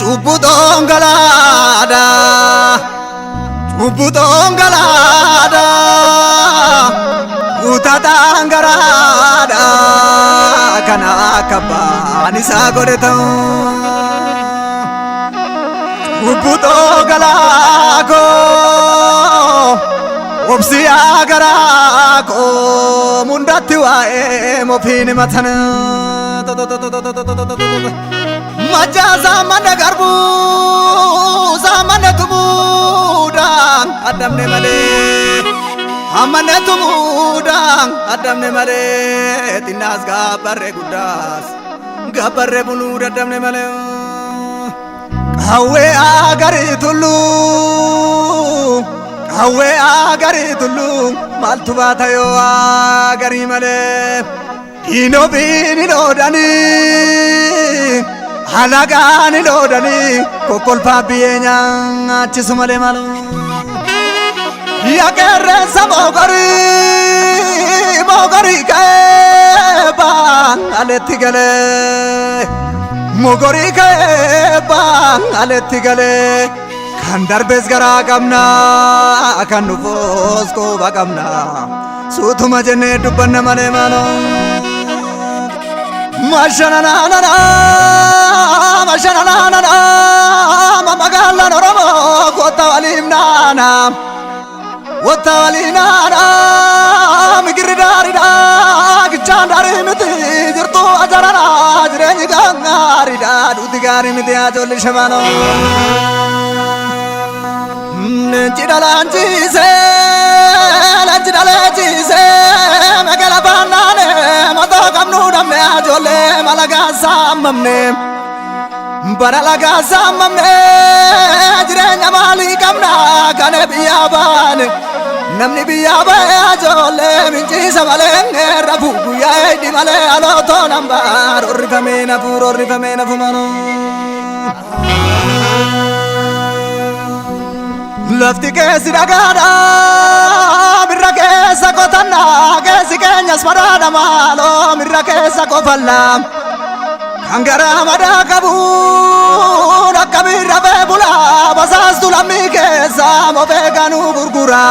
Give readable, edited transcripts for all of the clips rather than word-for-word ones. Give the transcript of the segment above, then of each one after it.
Cubbutoon galaadha, cubbutoon galaadha, guutataan garaadha, kana akka abbaan isaa godhe ta'u. Cubbutoo galaa koo, obsiyaa garaa koo, mundatti waa'ee mofiin himatan. Majjaa saammanne garbuu, saammanne tumuudhaan addamne malee. Ammanne tumuudhaan addamne malee, xinnaas gaabbarree guddaas gaabbarree buluu daddamne malee. Qawwee agarii tulluu, qawwee agarii tulluu, maaltu baata yoo agarii malee. Diinofiin hin oodanii, halagaan hin oodanii, kokkolfaa biyyee nyaachisu malee malu. Yaa qeerransa mogorii, mogorii ka'ee baan aletti galee. Mogorii ka'ee baan aletti galee. Kan darbes garaa qabna, kan dhufus quba qabna. Suutuma jennee dubbanna malee maaloo. Mashananana, mashananana, magaalaan Oromoo kota waliif naana. Wota waliin naana, migirri daariidha, gichaan daarii miti, jirtu ajarana, jireenyi gaariidha, duuti gaarii miti ajoolli shabaloo. Leenci dhalaan ciisee, leenci dhalee ciisee, magala baannaane, mataa qabnu dhabne ajoollee malagaa saammamne. Bara lagaa saammamne, jireenya maalii qabna kana biyyaa baane. Namni biyyaa ba'e ajoollee minciisa malee rafu guyyaa eedhi malee alootoo nambaa rorrifamee nafu rorrifamee nafu manoo. Lafti keessi dhagaadha, mirra keessa qotanna, keessi keenyas madaadha maaloo mirra keessa qofalla. Kan garaa madaa qabuun akka mirra fee bula, basaastu lammii keessa mofee ganuu gurgura.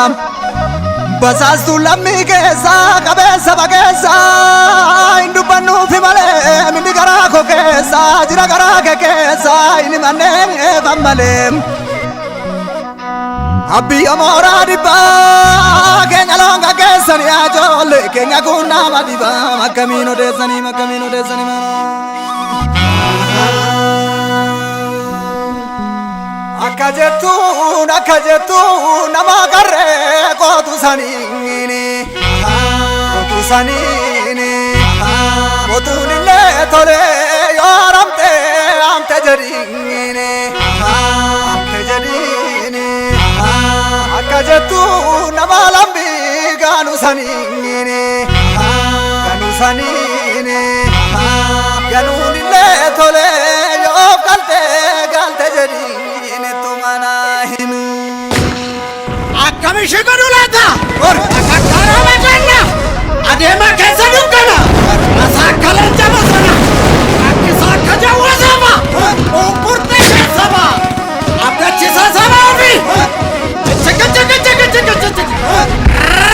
Basaastu lammii keessa qabeessa bageessa, hin dubbannuufi malee minni garaa koo keessa jira garaa kee keessa hin himanneen eefan malee. Abiyya mooraa dhibbaa keenya loon gaggeessanii ajoollee keenya kun nama dhibaa akkamiin odeessanii akkamiin odeessanii. Akka jettuun akka jettuun nama qarree kootu saniini kootu saniini kootuun illee tolee yoo haramte hamte jedhiini hamte jedhiini. Akka jettuun nama lambii gaanu saniini gaanu saniini ganuun illee tolee yoo galte galte jedhiini tumana himu. Akkam ishee godhu laata? Akakkaraa maqanna! Adeemaa keessa dukkana! Asaakka leenca bosona! Rakkisaa akka jawwa saba! Qunqurtee saba! Abdachiisaa saba ofii! Chika chika chika chika chika!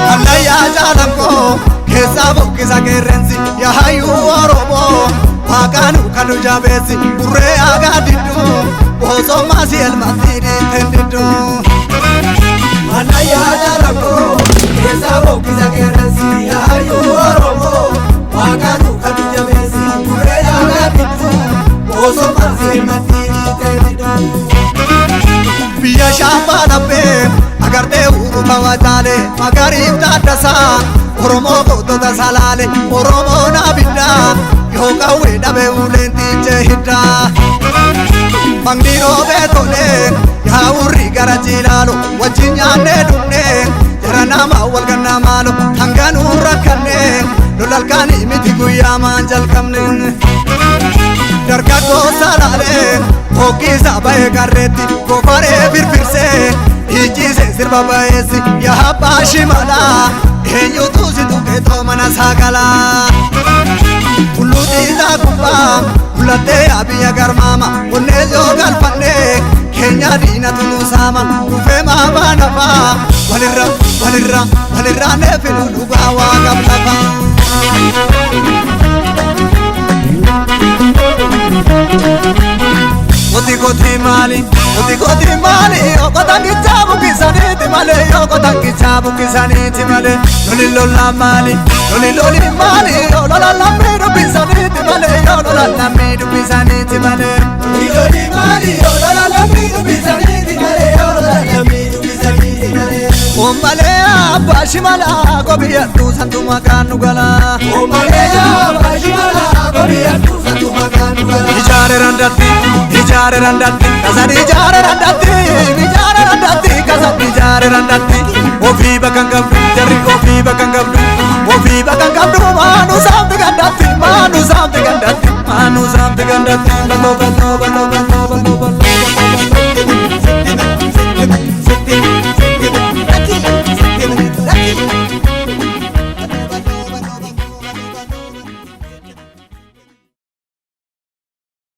Hallayyaa jaalanqoo keessaa buqqisa qeerrensi yaayyuu Oromoo waaqaanu kan nu jabeessi burree aagaa didduu bosommaa si elmatti dhiitteen didduu. Hallayyaa jaalanqoo keessaa buqqisa qeerrensi yaayyuu Oromoo waaqaanu kan nu jabeessi burree aagaa didduu bosommaa si elmatti dhiitteen didduu. Biyya shaampaa laphee agartee uruta wacaale magariif taaddasaa Oromoo gootota salaale Oromoo naabiddaa yoo qawwee dhabe uleen tiichee hiddaa. Mangni roobee tolee yaa urrii gara jiilaalu wajjin nyaannee dhumne. Walgannaa walgannaa maalo hanganuu rakkanne lolalkaanii miti guyyaa maan jalqabne. Dargaggoo salaalee hoggiisa ba'ee qarreetti gofaree firfirsee dhiichise sirba ba'eessi yaa abbaa shimalaa eenyutu si tuqeetoo mana saagalaa. Tulluu dhiisaa gubbaa mul'attee yaa biyya garmaama onnee yoo galfannee keenya diinatu nu saama dhufee maafaa nafaa walirra walirra walirraa neefinu dhugaa waa qablafa. Koti koti maali, koti koti maali, yokotan kichaa buqqisaniiti malee, yokotan kichaa buqqisaniiti malee, loli lola maali, loli loli maali, lola lammii dubbisaniiti malee, lola lammii dubbisaniiti malee. Loli loli maali, lola lammii dubbisaniiti malee, lola lammii dubbisaniiti malee. Ommalee abbaa shimalaa qobiyyattuu santu maqaan nu galaa. Ommalee abbaa shimalaa qobiyyattuu santu maqaan nu galaa. Ijaare randatti, ijaare randatti, kasan ijaare randatti, ijaare randatti, kasan ijaare randatti. Ofii bakka hin qabdu, jarri ofii bakka hin qabdu, ofii bakka hin qabdu, maanu saamti gandatti, maanu saamti gandatti, maanu saamti gandatti, bal'oo bal'oo bal'oo bal'oo.